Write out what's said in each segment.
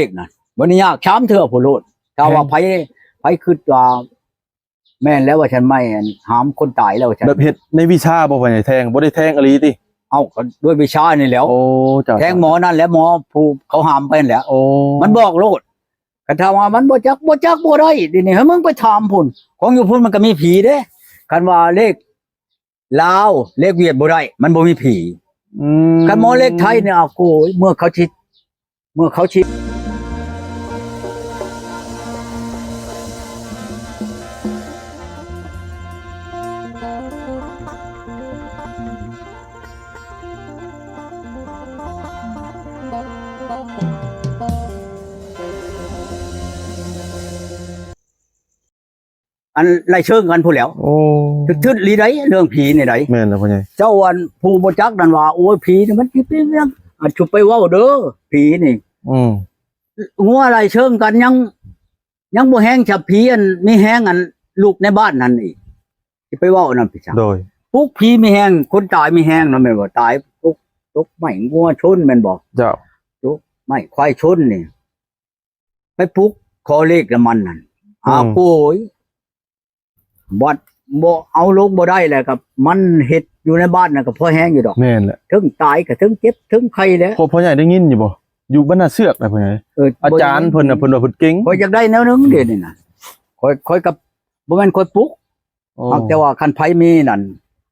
ເລກນັ້ນ ບໍ່ໄດ້ຍາກ ສາມເທື່ອພຸ້ນໂລດ. ຖ້າວ່າ ແທງ ໃຜ ໃຜຄິດວ່າ ແມ່ນແລ້ວວ່າຊັ້ນ ໄມ້ອັນຫາມຄົນຕາຍແລ້ວວ່າຊັ້ນ ແບບເຮັດໃນວິຊາບໍ່ ພໍ່ໃຫຍ່? ແທງ ບໍ່ໄດ້ແທງອີ່ຫລີຕິ? ເອົ້າ ກໍດ້ວຍວິຊານີ້ແຫຼ້ວ. ໂອ້ ເຈົ້າ ແທງໝໍນັ້ນແຫຼະ ໝໍຜູ້ເຂົາຫາມໄປຫັ້ນແຫຼະ. ໂອ້ ມັນບອກໂລດ. ຄັນຖາມວ່າມັນບໍ່ຈັກ ບໍ່ຈັກບໍ່ໄດ້ ດຽວນີ້ໃຫ້ມຶງໄປຖາມພຸ້ນ ຂອງຢູ່ພຸ້ນມັນກໍມີຜີເດ້. ຄັນວ່າເລກລາວ ເລກຫວຽດບໍ່ໄດ້ ມັນບໍ່ມີຜີ. ອືມ ຄັນໝໍເລກໄທນີ້ ເອົາ ໂອ້ຍ ເມື່ອເຂົາຊິ ເມື່ອເຂົາຊິ ອັນໄລ່ເຊີງກັນພຸ້ນແຫຼ້ວ. ໂອ້ ທຶດໆ ອີ່ຫຼີໃດ ເລື່ອງຜີນີ້ໃດ. ແມ່ນແລ້ວພໍ່ໃຫຍ່. ເຈົ້າອັນຜູ້ບໍ່ຈັກນັ້ນວ່າ ໂອ້ຍ ຜີນີ້ມັນຊິເປັນຫຍັງ ອັນຊຸບໄປເວົ້າເດີ ຜີນີ້. ອືມ ງົວໄລ່ເຊີງກັນ ຍັງ ຍັງບໍ່ແຮງຊະ ຜີອັນມີແຮງ ອັນລູກໃນບ້ານນັ້ນອີກ ຊິໄປເວົ້ານຳພີ້ຊະ. ໂດຍ ປຸກຜີມີແຮງ ຄົນຕາຍມີແຮງເນາະ ແມ່ນບໍ່? ຕາຍຕົກ ຕົກໄມ້ງົວຊົນແມ່ນບໍ່? ເຈົ້າ ຕົກໄມ້ຄວາຍຊົນນີ້ ໄປປຸກຂໍເລກນຳມັນນັ້ນ. ອືມ ອ້າວ ໂກຍ ບັດບໍ່ເອົາລົງບໍ່ໄດ້ແລ້ວ ກໍມັນເຮັດຢູ່ໃນບ້ານນັ້ນກໍພໍແຮງຢູ່ດອກ. ແມ່ນແຫຼະ ເທິງຕາຍກໍເທິງເຈັບເທິງໄຂ້ແຫຼະ. ພໍ່ ພໍ່ໃຫຍ່ໄດ້ຍິນຢູ່ບໍ່? ຢູ່ບັນດາເຊືອກນະພໍ່ໃຫຍ່. ເອີ ອາຈານເພິ່ນນະ ເພິ່ນວ່າເພິ່ນເກັ່ງ. ຂ້ອຍຢາກໄດ້ແນວໜຶ່ງເດນີ້ນະ ຂ້ອຍ ຂ້ອຍກໍບໍ່ແມ່ນຂ້ອຍປຸກ. ໂອ້ ຫາກແຕ່ວ່າຄັນໃຜມີນັ້ນ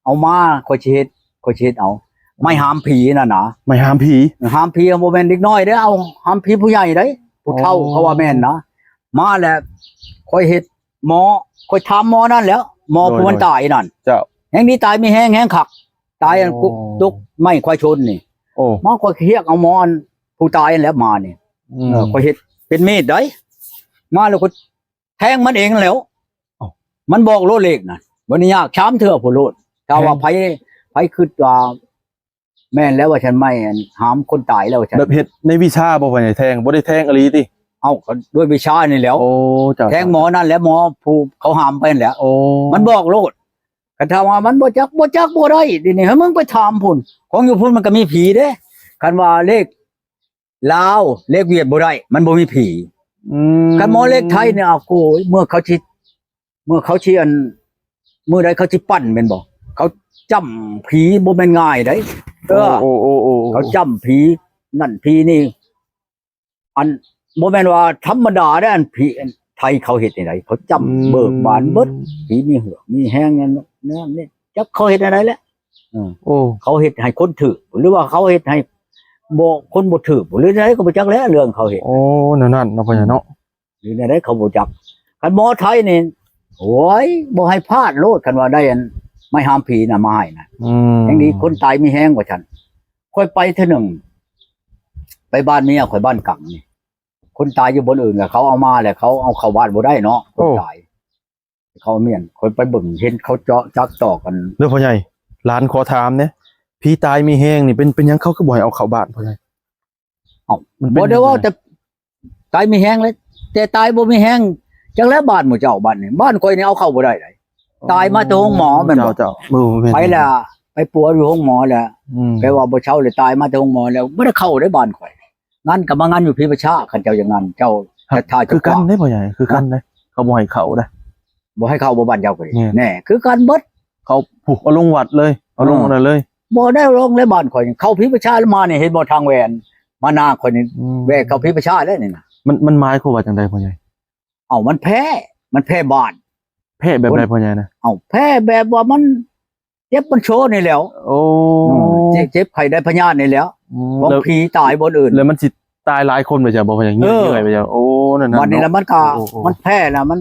ເອົາມາ ຂ້ອຍຊິເຮັດ ຂ້ອຍຊິເຮັດເອົາ. ໄມ້ຫາມຜີນັ້ນນະ ໄມ້ຫາມຜີ. ຫາມຜີບໍ່ແມ່ນເດັກນ້ອຍເດ້ ເອົາ ຫາມຜີຜູ້ໃຫຍ່ເດ້ ຜູ້ເຖົ້າ. ອໍ ເຂົາວ່າແມ່ນນະ. ມາແລ້ວ ຂ້ອຍເຮັດໝໍ ຂ້ອຍຖາມໝໍນັ້ນແຫຼ້ວ ໝໍ ໂດຍ ຜູ້ມັນຕາຍນັ້ນ. ເຈົ້າ ແຮງດີຕາຍມີແຮງ ແຮງຄັກ ຕາຍອັນ ອໍ ຕົກໄມ້ຄວາຍຊົນນີ້. ໂອ້ ມາ ຂ້ອຍຮຽກເອົາໝໍອັນຜູ້ຕາຍນັ້ນແຫຼະມານີ້. ອືມ ເອີ ຂ້ອຍເຮັດເປັນມີດໃດ ມາແລ້ວຂ້ອຍ ແທງມັນເອງແລ້ວ. ເອົ້າ ມັນບອກໂລດເລກນະ ບໍ່ໄດ້ຍາກ ສາມເທື່ອພຸ້ນໂລດ. ຖ້າວ່າ ແທງ ໃຜ ໃຜຄິດວ່າແມ່ນແລ້ວວ່າຊັ້ນ ໄມ້ອັນຫາມຄົນຕາຍແລ້ວວ່າຊັ້ນ ແບບເຮັດໃນວິຊາບໍ່ ພໍ່ໃຫຍ່? ແທງ ບໍ່ໄດ້ແທງອີ່ຫຼີຕິ? ເອົ້າ ກໍດ້ວຍວິຊານີ້ແຫຼ້ວ. ໂອ້ ເຈົ້າ ແທງໝໍນັ້ນແຫຼະ ໝໍຜູ້ເຂົາຫາມໄປຫັ້ນແຫຼະ. ໂອ້ ມັນບອກໂລດ. ຄັນຖາມວ່າມັນບໍ່ຈັກ ບໍ່ຈັກບໍ່ໄດ້ ດຽວນີ້ໃຫ້ມຶງໄປຖາມພຸ້ນ ຂອງຢູ່ພຸ້ນມັນກໍມີຜີເດ້. ຄັນວ່າເລກ ລາວ ເລກຫວຽດບໍ່ໄດ້ ມັນບໍ່ມີຜີ. ອືມ ຄັນໝໍເລກໄທນີ້ ເອົາ ໂອ້ຍ ເມື່ອເຂົາຊິ ເມື່ອເຂົາຊິອັນ ມື້ໃດເຂົາຊິປັ້ນແມ່ນບໍ່ ເຂົາຈ້ຳຜີບໍ່ແມ່ນງ່າຍໃດ. ເອີ ໂອ້ ເຂົາຈ້ຳຜີນັ້ນຜີນີ້ ອັນ ບໍ່ແມ່ນວ່າທຳມະດາເດ້ ອັນຜີ ອັນໄທເຂົາເຮັດຈັ່ງໃດ ເຂົາຈ້ຳ ອືມ ເບີກບານເບິດ ຜີມີເຫື່ອມີແຮງນັ້ນ ນັ້ນນີ້ ຈັກເຂົາເຮັດແນວໃດແຫຼະ. ເອີ ໂອ້ ເຂົາເຮັດໃຫ້ຄົນຖືກ ຫຼືວ່າເຂົາເຮັດໃຫ້ບໍ່ ຄົນບໍ່ຖືກ ຫຼືໃດກໍບໍ່ຈັກແຫຼະ ເລື່ອງເຂົາເຮັດ. ໂອ້ ແນວນັ້ນເນາະ ພໍ່ໃຫຍ່ເນາະ ຫຼືແນວໃດເຂົາບໍ່ຈັກ. ຄັນໝໍໄທນີ້ ໂອ້ຍ ບໍ່ໃຫ້ພາດໂລດ ຄັນວ່າໄດ້ອັນໄມ້ຫາມຜີນະມາໃຫ້ນະ. ອືມ ແຮງດີຄົນຕາຍມີແຮງວ່າຊັ້ນ. ຂ້ອຍໄປເທື່ອໜຶ່ງ ໄປບ້ານເມຍຂ້ອຍ ບ້ານກັງນີ້ ຄົນຕາຍຢູ່ບ່ອນອື່ນ ແລ້ວເຂົາເອົາມາ ແລ້ວເຂົາເອົາເຂົ້າບ້ານບໍ່ໄດ້ເນາະ ຄົນຕາຍ. ເຂົາແມ່ນ ຂ້ອຍໄປເບິ່ງເຫັນເຂົາເຈາະຈັກຕອກກັນ. ເດີພໍ່ໃຫຍ່ ຫຼານຂໍຖາມແດ່ ຜີຕາຍມີແຮງນີ້ ເປັນ ເປັນຫຍັງເຂົາຄືບໍ່ໃຫ້ເອົາເຂົ້າບ້ານພໍ່ໃຫຍ່? ເອົ້າ ມັນເປັນ ບໍ່ໄດ້ເວົ້າແຕ່ຕາຍມີແຮງເລີຍ ແຕ່ຕາຍບໍ່ມີແຮງ ຈັກແລ້ວບ້ານໝູ່ເຈົ້າ ບ້ານນີ້ ບ້ານຂ້ອຍນີ້ເອົາເຂົ້າບໍ່ໄດ້ໃດ. ອໍ ຕາຍມາແຕ່ໂຮງໝໍແມ່ນບໍ່? ເຈົ້າ ເຈົ້າ ເອີ ແມ່ນ ໄປແລ້ວ ໄປປົວຢູ່ໂຮງໝໍແລ້ວ ອືມ ແປວ່າບໍ່ເຊົາເລີຍ ຕາຍມາແຕ່ໂຮງໝໍແລ້ວ ບໍ່ໄດ້ເຂົ້າໃດບ້ານຂ້ອຍ. ງານກໍມາງານຢູ່ຜີປະຊາ ຄັນເຈົ້າຢາກງານ ເຈົ້າ ເອົ້າ ສັດທາຢູ່ ຄືກັນເດ້ພໍ່ໃຫຍ່ ຄືກັນເດ້ ເຂົາບໍ່ໃຫ້ເຂົ້າເດ້. ບໍ່ໃຫ້ເຂົ້າບໍ່ ບ້ານເຈົ້າກໍດີ ແນ່ ຄືກັນເບິດ. ເຂົາ ຜູ້ ເອົາລົງວັດເລີຍ ເອົາລົງ ເອີ ອັນນັ້ນເລີຍ ບໍ່ໄດ້ເອົາລົງໃນບ້ານຂ້ອຍ. ເຂົ້າຜີປະຊາແລ້ວມານີ້ ເຫັນບໍ່ ທາງແວ່ນມານາຂ້ອຍນີ້ ອືມ ແວ່ເຂົ້າຜີປະຊາແລ້ວນີ້ນະ. ມັນ ມັນໝາຍຄວາມວ່າຈັ່ງໃດພໍ່ໃຫຍ່? ເອົ້າ ມັນແພ້ ມັນແພ້ບ້ານ. ແພ້ແບບໃດພໍ່ໃຫຍ່ນະ? ເອົ້າ ແພ້ແບບວ່າມັນ ເຈັບມັນໂຊນີ້ແຫຼ້ວ. ໂອ້ ເອີ ເຈັບ ເຈັບໄຂ້ໄດ້ພະຍາດນີ້ແຫຼ້ວ ອືມ ຂອງ ແລ້ວ ຜີຕາຍບ່ອນອື່ນ ແລ້ວມັນຊິຕາຍຫຼາຍຄົນໄປຈ້ະ ບໍ່ພະຍາ ເງືອຍໆ ເອີ ໄປຈ້ະ. ໂອ້ ນັ້ນໆ ບັດນີ້ລະ ເນາະ ມັນກໍ ໂອ້ ໂອ້ ມັນແພ້ລະ ມັນ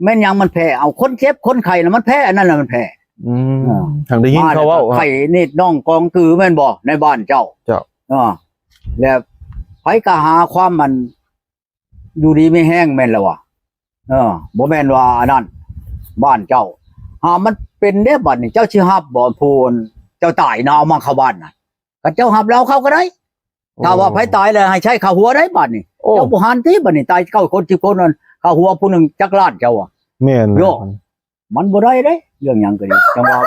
ແມ່ນຫຍັງມັນແພ້ ເອົາ ຄົນເຈັບຄົນໄຂ້ລະ ມັນແພ້ ອັນນັ້ນລະມັນແພ້. ອືມ ເອີ ຫາກໄດ້ຍິນເຂົາເວົ້າ ໄຂ້ນິດໜອງກອງກື ແມ່ນບໍ່ ໃນບ້ານເຈົ້າ? ເຈົ້າ ເອີ ແລ້ວໃຜກໍຫາຄວາມມັນ ຢູ່ດີມີແຮງແມ່ນແລ້ວວະ. ເອີ ບໍ່ແມ່ນວ່າອັນນັ້ນ ບ້ານເຈົ້າ ຫາມັນເປັນເດ້ ບັດນີ້ເຈົ້າຊິຮັບບໍ່ ຜູ້ເຈົ້າຕາຍນະ ເອົາມາເຂົ້າບ້ານນະ ຄັນເຈົ້າຮັບແລ້ວເອົາເຂົ້າກໍໄດ້. ໂອ້ ຖ້າວ່າໃຜຕາຍແລ້ວໃຫ້ໃຊ້ຄ່າຫົວໄດ້ ບັດນີ້ ໂອ້ ເຈົ້າບໍ່ຫັນຕິ ບັດນີ້ຕາຍເກົ້າຄົນ ສິບຄົນນັ້ນ ຄ່າຫົວຜູ້ໜຶ່ງຈັກລ້ານເຈົ້າວ່າ. ແມ່ນແລ້ວ ມັນບໍ່ໄດ້ເດ້ ເລື່ອງຫຍັງກໍດີ ຈັ່ງວ່າ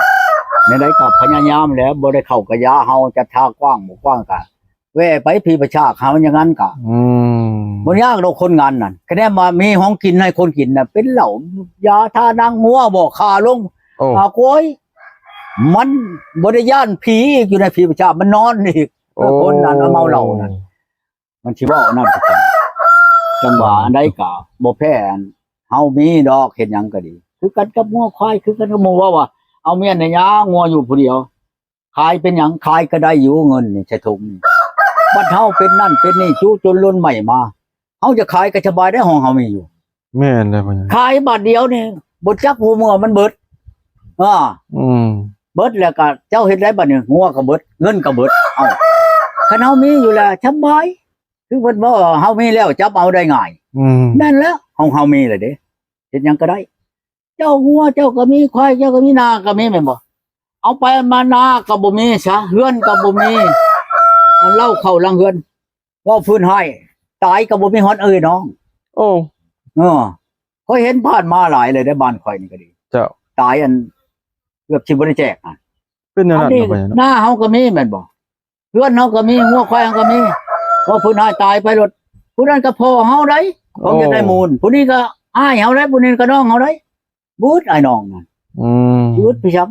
ແນວໃດກໍພະຍາຍາມແຫຼະ ບໍ່ໄດ້ເຂົ້າກະຢາເຮົາ ຈັດທ່າກວ້າງບໍ່ກວ້າງກະ ແວ່ໄປພີປະຊາເຮົາຢ່າງນັ້ນກະ ອືມ ບໍ່ຍາກດອກຄົນງານນັ້ນ ຄະແນນວ່າມີຂອງກິນໃຫ້ຄົນກິນນະ ເປັນເຫຼົ້າ ຢາທານາງົວບໍ ຂ້າລົງ ໂອ້ ຂ້າຄວາຍ ມັນບໍ່ໄດ້ຢ້ານຜີອີກ ຢູ່ໃນພີປະຊາ ມັນນອນອີກ ໂອ້ ຄົນນັ້ນເມົາເຫຼົ້ານັ້ນ ມັນຊິເວົ້າອັນນັ້ນຄືກັນ ຈັ່ງວ່າອັນໃດກໍບໍ່ແພ້ອັນເຮົາມີດອກ ເຮັດຫຍັງກໍດີ ຄືກັນກັບງົວຄວາຍ ຄືກັນກັບໝູ່ ເວົ້າວ່າ ເອົາເມຍໃຫ້ຍາ ງົວຢູ່ຜູ້ດຽວ ຂາຍເປັນຫຍັງ? ຂາຍກໍໄດ້ຢູ່ເງິນນີ້ ໃສ່ຖົງນີ້ ບັດເຮົາເປັນນັ້ນເປັນນີ້ ຈຸຈົນລົ້ນໃໝ່ມາ ເຮົາຈະຂາຍກໍສະບາຍໄດ໋ ຂອງເຮົາມີຢູ່ ແມ່ນແລ້ວ ຂາຍບາດດຽວນີ້ ບໍ່ຈັກຫົວເມືອມັນເບິດ ອາ ອືມ ເບິດແລ້ວກໍເຈົ້າເຮັດໄດ໋ບັດນີ້ ງົວກໍເບິດ ເງິນກໍເບິດ ເອົ້າ ຄັນເຮົາມີຢູ່ແລ້ວສະບາຍ ຄືເພິ່ນເວົ້າ ເຮົາມີແລ້ວຈັບເອົາໄດ້ງ່າຍ ອືມ ແມ່ນແລ້ວ ຂອງເຮົາມີແລ້ວເດ້ ເຮັດຫຍັງກໍໄດ້ ເຈົ້າງົວເຈົ້າກໍມີ ຄວາຍເຈົ້າກໍມີ ນາກໍມີ ແມ່ນບໍ່? ເອົາໄປມານາກໍບໍ່ມີຊະ ເຮືອນກໍບໍ່ມີ ອັນເລົ່າເຂົ້າຫຼັງເຮືອນ ເວົ້າພື້ນໃຫ້ ຕາຍກໍບໍ່ມີຮອດເອີ່ຍນ້ອງ ໂອ້ ເອີ ຂ້ອຍເຫັນຜ່ານມາຫຼາຍເລີຍເດ້ ບ້ານຂ້ອຍນີ້ກໍດີ ເຈົ້າ ຕາຍອັນເກືອບຊິບໍ່ໄດ້ແຈກຫັ້ນ ເປັນແນວນັ້ນເນາະ ອັນນີ້ ເນາະ ນາເຮົາກໍມີແມ່ນບໍ່? ເຮືອນເຮົາກໍມີ ງົວຄວາຍເຮົາກໍມີ ເວົ້າພື້ນໃຫ້ຕາຍໄປໂລດ ຜູ້ນັ້ນກໍພໍ່ເຮົາໃດ໋ ຂອງ ໂອ້ ຢາກໄດ້ມູນ ຜູ້ນີ້ກໍອ້າຍເຮົາໃດ໋ ຜູ້ນີ້ກໍນ້ອງເຮົາໃດ໋ ບໍ່ອຶດອ້າຍນ້ອງນັ້ນ ອືມ ຊິອຶດໄປຫຍັງ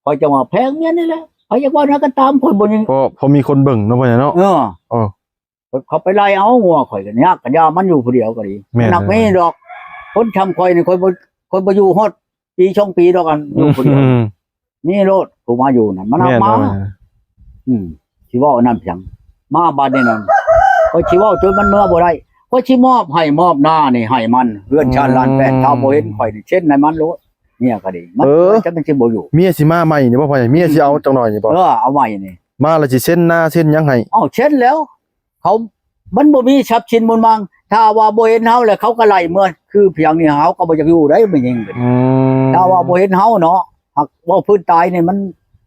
ຂ້ອຍຈັ່ງວ່າແພງເມຍນີ້ແຫຼະ ໃຜຢາກເວົ້າຫຍັງກໍຕາມ ຂ້ອຍບໍ່ຍັງ ເພາະ ເພາະມີຄົນເບິ່ງເນາະ ພໍ່ໃຫຍ່ເນາະ ເອີ ເອີ ເຂົາໄປໄລ່ເອົາງົວ ຂ້ອຍກໍຍາກກໍຢ່າ ມັນຢູ່ຜູ້ດຽວກໍດີ ແມ່ນ ມັນນັກມີດອກ ຄົນຊ່ຳຂ້ອຍນີ້ ຂ້ອຍບໍ່ ຂ້ອຍບໍ່ຢູ່ຮອດປີສອງປີດອກ ອັນຢູ່ຜູ້ດຽວ ອືມ ນີ້ໂລດ ຜູ້ມາຢູ່ນັ້ນ ມັນເອົາມາ ແມ່ນ ອືມ ຊິເວົ້າອັນນັ້ນຫຍັງ ມາບາດນີ້ນັ້ນ ຂ້ອຍຊິເວົ້າຈົນມັນເມືອບໍ່ໄດ້ ຂ້ອຍຊິມອບໃຫ້ ມອບນານີ້ໃຫ້ມັນ ເຮືອນຊານລ້ານແປດ ອືມ ຖ້າບໍ່ເຫັນຂ້ອຍນີ້ ເຊັນໃຫ້ມັນໂລດ ເມຍກໍດີ ມັນ ເອີ ຈະມັນຊິບໍ່ຢູ່ ເມຍຊິມາໃໝ່ນີ້ບໍ່ ພໍ່ໃຫຍ່ ເມຍຊິເອົາຈັກໜ່ອຍນີ້ບໍ່ ເອີ ເອົາໃໝ່ນີ້ ມາແລ້ວຊິເຊັນນາເຊັນຫຍັງໃຫ້ ເອົ້າ ເຊັນແລ້ວ ເຂົາ ມັນບໍ່ມີຊັບສິນມູນມັງ ຖ້າວ່າບໍ່ເຫັນເຮົາແລ້ວ ເຂົາກໍໄລ່ເມືອ ຄືພຽງນີ້ ເຮົາກໍບໍ່ຢາກຢູ່ໄດ໋ ແມ່ຍິງ ອືມ ຖ້າວ່າບໍ່ເຫັນເຮົາເນາະ ຫາກເວົ້າພື້ນຕາຍນີ້ ມັນ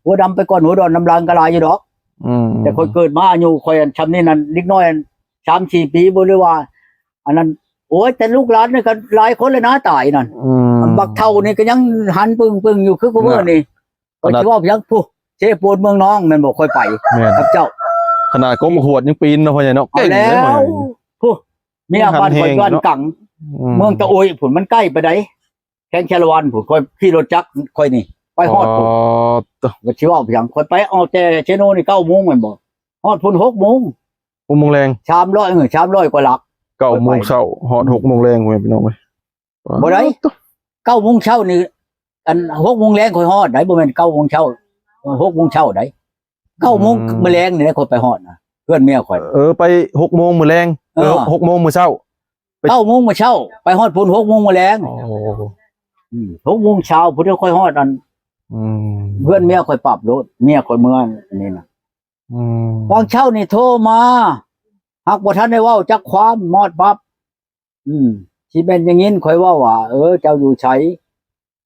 ຫົວດຳໄປກ່ອນຫົວດອນ ນຳຫຼັງກໍຫຼາຍຢູ່ດອກ ອືມ ແຕ່ຂ້ອຍເກີດມາອາຍຸຂ້ອຍອັນຊ່ຳນີ້ນັ້ນ ເດັກນ້ອຍອັນສາມສີ່ປີບໍ່ ຫຼືວ່າອັນນັ້ນ ໂອ້ຍ ແຕ່ລູກຫຼານນີ້ກໍຫຼາຍຄົນແລ້ວນະຕາຍນັ້ນ ອືມ ບັກເຖົ້ານີ້ກໍຍັງຫັນປຶ້ງໆຢູ່ ຄືຄຸມື້ນີ້ ຂ້ອຍຊິເວົ້າພຽງຜູ້ ເຊໂປນເມືອງນອງແມ່ນບໍ່ ຂ້ອຍໄປ ແມ່ນ ກັບເຈົ້າ ຂະໜາດກົກມະຂວດຍັງປີນເນາະ ພໍ່ໃຫຍ່ເນາະ ເກັ່ງເດ້ ຜູ້ ເມຍບ້ານຂ້ອຍຢູ່ອັນກັງ ອືມ ເມືອງຕະໂອ້ຍພຸ້ນ ມັນໃກ້ໄປໃດ ແຂວງຊາລະວັນພຸ້ນ ຂ້ອຍຂີ່ລົດຈັກຂ້ອຍນີ້ໄປຮອດພຸ້ນ ອໍ ກໍຊິເວົ້າພຽງ ຂ້ອຍໄປອອກແຕ່ເຊໂນນີ້ເກົ້າໂມງແມ່ນບໍ່ ຮອດພຸ້ນຫົກໂມງ ຫົກໂມງແລງ ສາມຮ້ອຍ ເອີ ສາມຮ້ອຍກວ່າຫຼັກ ເກົ້າໂມງເຊົ້າ ຮອດຫົກໂມງແລງ ພໍ່ແມ່ພີ່ນ້ອງເອີຍ ບໍ່ໄດ້ ເກົ້າໂມງເຊົ້ານີ້ ອັນ ຫົກໂມງແລງຂ້ອຍຮອດໄດ໋ ບໍ່ແມ່ນເກົ້າໂມງເຊົ້າ ຫົກໂມງເຊົ້າໄດ໋ ເກົ້າໂມງ ອືມ ມື້ແລງນີ້ຂ້ອຍໄປຮອດນະ ເຮືອນເມຍຂ້ອຍ ເອີ ໄປຫົກໂມງມື້ແລງ ເອີ ເອີ ຫົກໂມງມື້ເຊົ້າ ໄປ ເກົ້າໂມງມື້ເຊົ້າ ໄປຮອດພຸ້ນຫົກໂມງມື້ແລງ ໂອ້ ອືມ ຫົກໂມງເຊົ້າພຸ້ນຂ້ອຍຮອດອັນ ອືມ ເຮືອນເມຍຂ້ອຍປັບໂລດ ເມຍຂ້ອຍເມືອນີ້ນະ ອືມ ວາງເຊົ້ານີ້ໂທມາ ຫາກບໍ່ທັນໄດ້ເວົ້າຈັກຄວາມ ມອດປັບ ອືມ ຊິແມ່ນຢ່າງນີ້ ຂ້ອຍເວົ້າວ່າ ເອີ ເຈົ້າຢູ່ໃສ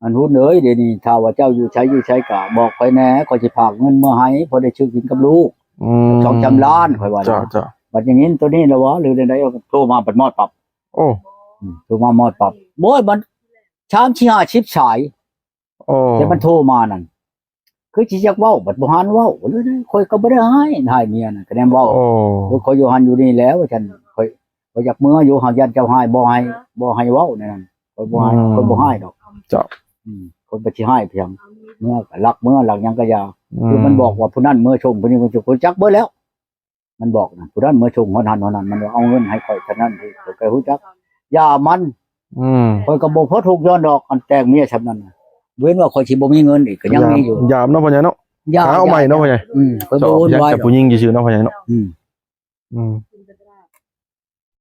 ອັນຮຸນເອີຍ ດຽວນີ້ຖ້າວ່າເຈົ້າຢູ່ໃສ ຢູ່ໃສກະບອກຂ້ອຍແດ່ ຂ້ອຍຊິຝາກເງິນເມືອໃຫ້ ພໍໄດ້ຊື້ກິນກັບລູກ ອືມ ສອງສາມລ້ານ ຂ້ອຍວ່ານະ ເຈົ້າ ເຈົ້າ ບັດຢ່າງນີ້ໂຕນີ້ລະຫວາ ຫຼືແນວໃດ ໂທມາບັດມອດປັບ ໂອ້ ອືມ ໂທມາມອດປັບ ໂອ້ຍ ມັນສາມ ສີ່ ຫ້າ ສິບສາຍ ໂອ້ ແຕ່ມັນໂທມານັ້ນ ຄືຊິຢາກເວົ້າ ບັດບໍ່ຫັນເວົ້າ ຂ້ອຍກໍບໍ່ໄດ້ຮ້າຍ ຮ້າຍເມຍນັ້ນ ກະແນມເວົ້າ ໂອ້ ຂ້ອຍຢູ່ຫັ້ນຢູ່ນີ້ແລ້ວ ວ່າຊັ້ນ ຂ້ອຍ ຂ້ອຍຢາກເມືອຢູ່ ຫາກຢ້ານເຈົ້າຮ້າຍ ບໍ່ໃຫ້ ບໍ່ໃຫ້ເວົ້າແນວນັ້ນ ຂ້ອຍບໍ່ຮ້າຍ ອືມ ຂ້ອຍບໍ່ຮ້າຍດອກ ເຈົ້າ ອືມ ຂ້ອຍບໍ່ຊິຮ້າຍພຽງ ເມືອກໍລັກ ເມືອລັກຫຍັງກໍຢ່າ ອືມ ຄືມັນບອກວ່າຜູ້ນັ້ນເມືອສົ່ງ ຜູ້ນີ້ເມືອສົ່ງ ຂ້ອຍຈັກເບິດແລ້ວ ມັນບອກນະ ຜູ້ນັ້ນເມືອສົ່ງຮອດຫັ້ນຮອດນັ້ນ ມັນວ່າເອົາເງິນໃຫ້ຂ້ອຍເທົ່ານັ້ນ ຂ້ອຍກໍຮູ້ຈັກ ຢ່າມັນ ອືມ ຂ້ອຍກໍບໍ່ພໍທຸກຍ້ອນດອກ ອັນແຕ່ງເມຍຊ່ຳນັ້ນນະ ເວັ້ນວ່າຂ້ອຍຊິບໍ່ມີເງິນອີກ ກໍຍັງມີຢູ່ ຢາມເນາະ ພໍ່ໃຫຍ່ເນາະ ຢາມ ຫາເອົາໃໝ່ເນາະ ພໍ່ໃຫຍ່ ອືມ ຂ້ອຍບໍ່ຫວັ່ນໄຫວ ຢາກແຕ່ຜູ້ຍິງຊື່ໆເນາະ ພໍ່ໃຫຍ່ເນາະ ອືມ ອືມ